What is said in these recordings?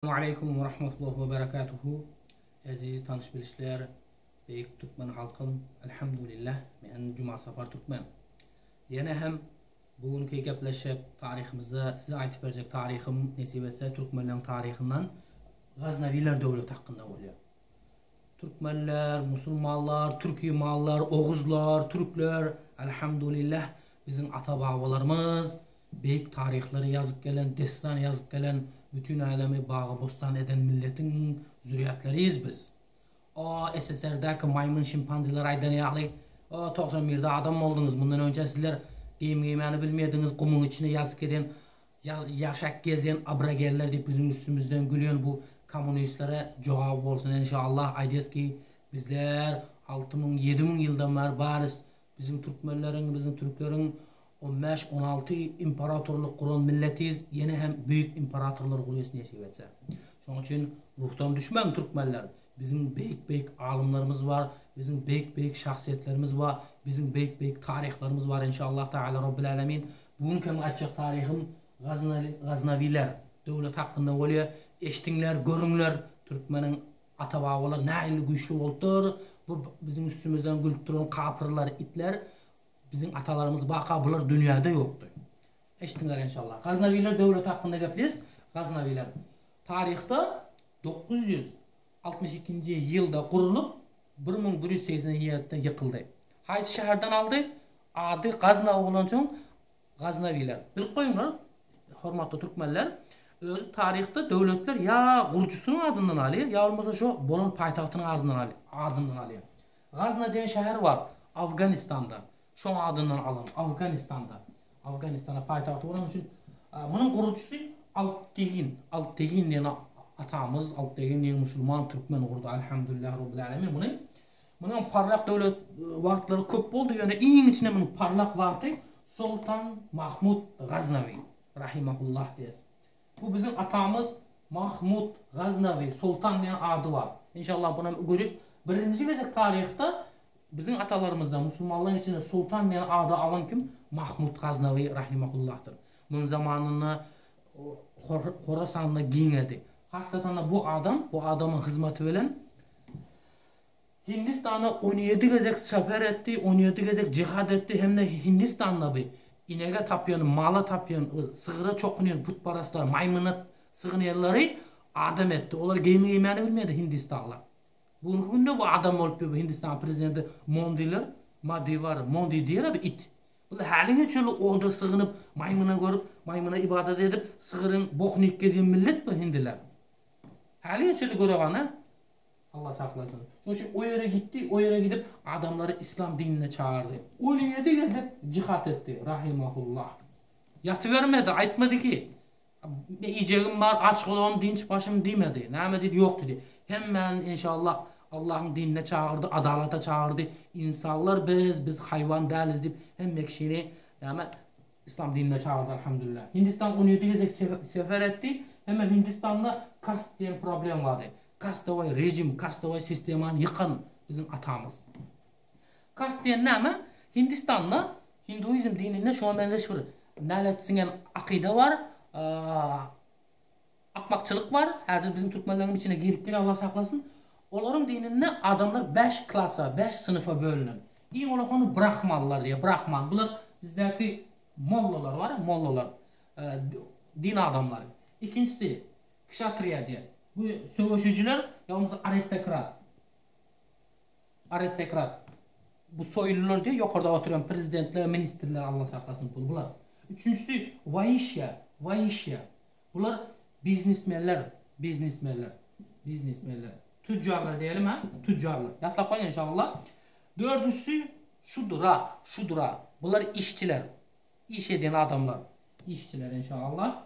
Aleýkum we rahmetullah we berekatuhu Eziz tanyş bilişler Beýik Türkmen halkym Elhamdulillah men Jumasapar Türkmen Ýene hem bu günki gepleşek taryhymyzda size aýtyp berjek taryhym nesip etse Türkmenleň taryhyndan Gaznawiler döwleti hakynda bolýar. Türkmenler, musulmanlar, türkimanlar, oguzlar, türkler Elhamdulillah biziň ata babalarymyz Beýik taryhlary ýazyp gelen, dessan ýazyp gelen, bütin älemi bagy-bossan eden milletiň zürýatleriyiz biz. O SSR-däki maýmyn şimpanziler aýdan ýaly, O 91-de adam bolduňyz, mundan öňçä sizler geýim geýmäni bilmeýärdiňiz, gumuň içinde ýazyp gezen, ýaşap gezen abrageller diýip biziň üstümizden gülýän bu kommunistlere jogaby bolsun enşallah aýdýas ki, bizler 6000, 7000 ýyldan bäri barys, biziň türkmenleriň, biziň türkleriň On bäş, on alty imperatorlyk guran milletiz, ýene hem beýik imperatorlar gurýas nesip etse. Şoň üçin ruhdan düşmäň türkmenler. Biziň beýik-beýik alymlarymyz bar, biziň beýik-beýik şahsyýetlerimiz bar, biziň beýik-beýik taryhlarymyz bar inşallah taala Robbil älemin. Bu günki hem aýtjak taryhym Gaznaly, Gaznawiler döwleti hakynda bolýar. Eşdiňler, görüňler türkmeniň ata-babalary nähili güýçli bolupdyr. Bu biziň üstümizden gülüp duran kapyrlar, itler Biziň atalarymyz baka bular dünýäde ýokdy. Eşitdiňler enşallah. Gaznawiler döwleti hakynda gepleýs. Gaznawiler taryhda 962-nji ýylda gurulyp, 1187-de ýykyldy. Haýsy şäherden aldy? Ady Gazna bolansoň Gaznawiler. Bilip goýuňlar, hormatly türkmenler, özi taryhda döwletler ýa gurujysynyň adyndan alýar, ýa bolmasa şo bolan paýtagtynyň adyndan alýar, adyndan alýar. Gazna diýen şäher bar Afganistanda. Şoň adyndan alan Afganistanda. Afganistanda paýtagty bolany üçin munuň gurujysy Alptegin. Alptegin diýen atamyz, Alptegin diýen musulman türkmen gurdy. Alhamdulillah Robbil alemin muny. Munuň parlak döwlet wagtlary köp boldy, ýöne iň içinde munuň parlak wagty Soltan Mahmut Gaznawi rahimahullah diýes. Bu biziň atamyz Mahmut Gaznawy Soltan diýen ady bar. Inşallah bunam göris. Birinji gezek taryhda biziň atalarymyzda musulmanlaryň içinde Soltan diýen ady alan kim? Mahmut Gaznawy rahimahullahdyr. Munuň zamanynda Horasanda giňedi. Hasratanda bu adam, bu adamyň hyzmaty bilen Hindistana 17 gezek sefer etdi, 17 gezek jihad etdi hem-de Hindistanda bi inege tapýan, mala tapýan, sygyra çokunýan putparastlar, maýmyna sygynýanlary adam etdi. Olar geýim geýmäni bilmeýärdi hindistanlylar. Bu günki günde bu adam bolup ýör bu Hindistanyň prezidenti Mondiler, Modi bar, Mondi diýer-ä bu it. Bular häliňe çenli oda sygynyp, maýmyna görüp, maýmyna ybadat edip, sygyryň bokuny iýip gezýän millet bu hindiler. Häliňe çenli göregana. Allah saklasyn. Şonuň üçin o ýere gitdi, o ýere gidip adamlary islam dinine çagyrdy. 17 gezek jihat etdi, rahimahullah. Ýatybermedi, aýtmady ki, Men iýjegim bar, aç bolaryn, dynç başym diýmedi. Näme diýdi, ýok diýdi. Hemmäni inşallah Allahyň dinine çagyrdy, adalata çagyrdy. Ynsanlar biz, biz haýwan däliz diýip, hemme kişini näme Islam dinine çagyrdy alhamdulillah. Hindistan 17 gezek sefer etdi. Hemem Hindistanda kast diýen problem bardy. Kastowoý rejim, kastowoý sistemany ýykan biziň atamyz. Kast diýen näme? Hindistanda hinduizm dininde şuňa meňzeş bir nälet siňen akyda bar, akmakçylyk bar. Häzir biziň türkmenleriň içine girip gel Allah saklasyn. Olaryň dininde adamlar 5 klasa, 5 synyfa bölünen. Iň ulakany brahmanlar diýýär. Brahman. Bular bizdäki mollalar bar, mollalar. Din adamlary. Ikinjisi kşatriýa diýýär. Bu söweşijiler ýa bolmasa aristokrat. Aristokrat. Bu soýlular diýýär, ýokarda oturýan prezidentler, ministrler Allah saklasyn pul bular. Üçünjisi waişýa, waişýa. Bular biznesmenler, biznesmenler, biznesmenler. Tüjjarlar diýelim ha, tüjjarlar. Ýatlap goýuň inşallah. Dördünjisi şudra, şudra. Bular işçiler. Iş edýän adamlar. Işçiler inşallah.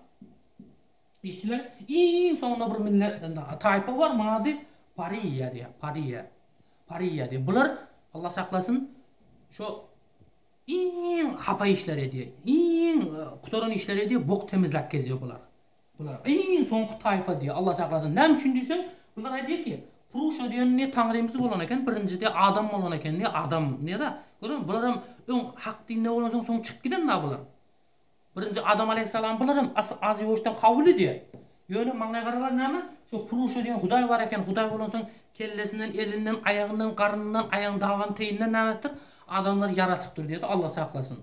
Işçiler iň soňunda bir millet taýpa bar, munuň ady Pariýa diýýär, Pariýa. Pariýa diýýär. Bular Allah saklasyn, şo iň hapa işleri edýär. Iň gutaran işleri edýär, bok temizläp gezýär bular. Bular iň soňky taýpa diýýär. Allah saklasyn. Näme üçin diýseň, bular aýdýar ki, Puruşa diýen ne taňrymyz bolan eken, birinjide adam bolan eken diýýär, adam diýýär-de. Görüň, bular hem öň hak dinde bolansoň soň çykyp giden-dä bular. Birinji Adam aleýhissalam bularam az-ýuwaşdan kabul edýär. Ýöne maňlaý garalar näme? Şo Puruşa diýen Hudaý bar eken, Hudaý bolansoň kellesinden, elinden, aýagyndan, garnyndan, aýagyň daban teýinden näme edipdir? Adamlary ýaratypdyr diýýär-de, Alla saklasyn.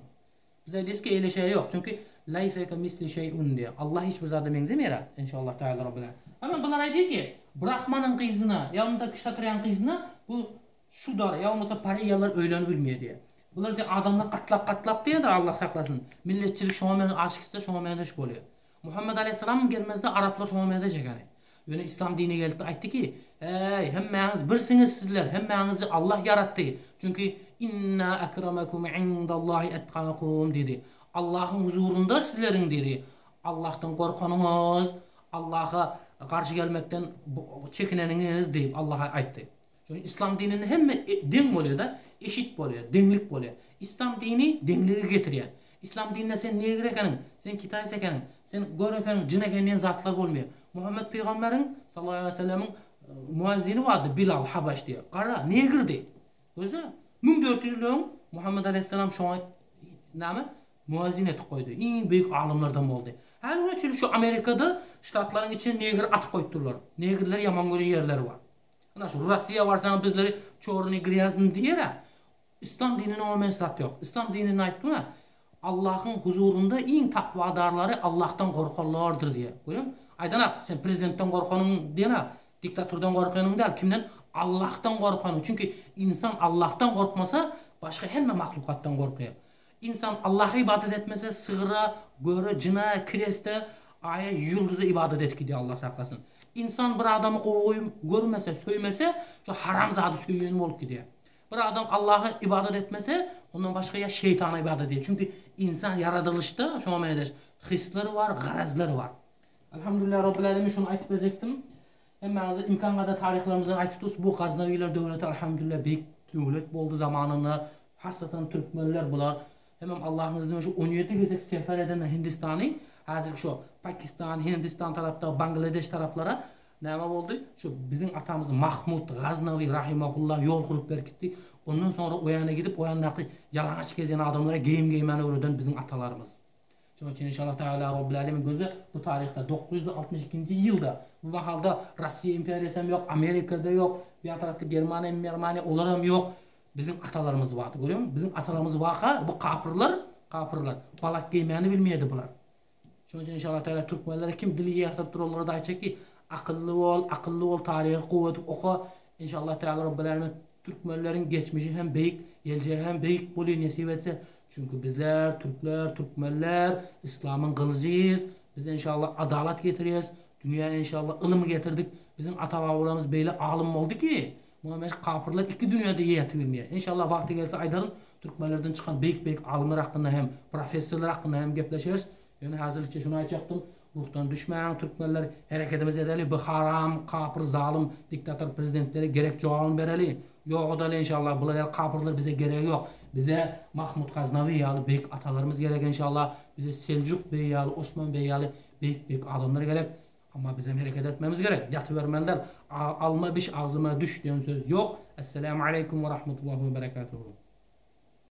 Biz aýdýarys ki, eýle şeý ýok. Çünki Leýse kemisli şeý'un diýýär. Allah hiç bir zada meňzemeýär-ä, enşallah Teala Rabbil Alemin. Emma bular aýdýar ki, Brahmanyň gyzyna, ýa bolmasa Kşatriýanyň gyzyna bu şudar, ýa bolmasa pariýalar öýlenibilmeýär diýýär. Bular diýýär, adamlar gatlak-gatlak diýýär-de, Allah saklasyn. Milletçilik şoňa meňzeş, aşyk gitse şoňa meňzeş bolýar. Muhammet aleýhissalam gelmezde araplar şoňa meňzeş ekeni. Ýöne islam dini geldi aýtdy ki, Eý, hemmäňiz birsiňiz sizler, hemmäňizi Allah ýaratdy. Çünki Inna akramakum indallahi etkakum diýdi. Allahyň huzurynda sizleriň diýdi. Allahdan gorkanyňyz, Allaha garşy gelmekden çekineniňiz diýip Allah aýtdy. Şonuň üçin islam dininde hemme deň bolýar-da, eşit bolýar, deňlik bolýar. Islam dini deňligi getirýär. Islam dininde sen negr ekeniň, sen kitaýs ekeniň, sen gör ekeniň, jyn ekeniň diýen zatlar bolmaýar. Muhammet pygamberiň, sallallahu aleýhi we sellemiň, muezzini bardy, Bilal Habaş diýen. Gara, negrdi. Gözle, 1400 ýyl öň Muhammet aleýhissalam şoňa näme? Muezzin etip goýdy. Iň beýik alymlardan boldy. Häli güne çenli şu Amerikada ştatlaryň içine negr atyp goýupdyrlar. Negrleri ýaman görýän ýerleri bar. Ana şu Russiýa barsaň bizleri çorny grýazny diýer-ä. Yslam dininde oňa meňzeş zat ýok. Yslam dininde aýtdyň-a, Allahyň huzurynda iň takwadarlary Allahdan gorkanlardyr diýýär. Görýäňmi? Aýdanak, sen prezidentden gorkanyň diýen-ä, diktatordan gorkanyň däl, kimden? Allahdan gorkanyň. Çünki ynsan Allahdan gorkmasa, başga hemme mahlukatdan gorkýar. Ynsan Allaha ybadat etmese, sygra, göre, jyna, kreste, aýa, ýyldyza ybadat edip gidýär Allah saklasyn. Ynsan bir adamy gowy görmese, söýmese, şo haram zady söýen bolup gidýär. Bir adam Allaha ybadat etmese, ondan başga ýa şeýtana ybadat edýär. Çünki ynsan ýaradylyşda şoňa meňzeş hyslar bar, garazlar bar. Alhamdulillah Robbil Alemin şuny aýtyp berjekdim. Hemmäňize imkan gadar taryhlarymyzdan aýtyp durus. Bu Gaznawiler döwleti Alhamdulillah beýik döwlet boldy zamanynda. Hasratan türkmenler bular. Hemem Allahyň izni bilen şu 17 gezek sefer eden Hindistany, häzirki şu Pakistan, Hindistan tarapda, Bangladeş taraplara näme boldy? Şu biziň atamyz Mahmut Gaznawi rahimahullah ýol gurup berip gitdi. Ondan soňra o ýana gidip, o ýandaky ýalaňaç gezýän adamlara geýim geýmäni öwreden biziň atalarymyz. Şonuň üçin inşallah Teala Robbil Alemin göze bu taryhda 962-nji ýylda bu mahalda Rossiýa imperiýasy hem ýok, Amerikada ýok, bu ýan tarapda Germaniýa, Mermaniýa olar hem ýok. Biziň atalarymyz bardy. Görýäňmi? Biziň atalarymyz waka bu kapyrlar, kapyrlar balak geýmäni bilmeýärdi bular. Şonuň üçin inşallah Teala türkmenlere kim dili ýatyryp dur olara da aýtjak ki, akylly bol, akylly bol, taryhy gowy edip oka. Inşallah Teala Robbil Alemin türkmenleriň geçmişi hem beýik, geljegi hem beýik boly nesip etse. Çünki bizler türkler, türkmenler islamyň gylyjyýyz. Biz inşallah adalat getirýäs. Dünýä inşallah ylym getirdik. Biziň ata-babalarymyz beýle alym boldy ki, Muňa meş kapyrlar iki dünýede ýeti bilmeýär. Inşallah wagty gelse aýdaryn, türkmenlerden çykan beýik-beýik alymlar hakynda hem, professorlar hakynda hem gepleşeris. Ýöne häzirlikçe şuny aýtjakdym, ruhdan düşmäň türkmenler, herekedimizi edeli, bu haram, kapyr, zalym, diktator prezidentlere gerek jogabyny bereli. Ýok edaly inşallah, bular ýaly kapyrlar bize geregi ýok. Bize Mahmut Gaznawi ýaly beýik atalarymyz gerek inşallah, bize Seljuk beý ýaly, Osman beý ýaly beýik-beýik adamlar gerek. Amma bizem hereket etmemiz gerek. Ýatybermeli däl. Alma biş agzyma düş diýen söz ýok. Esselamu aleýkum we rahmetullahi we berekatuhu.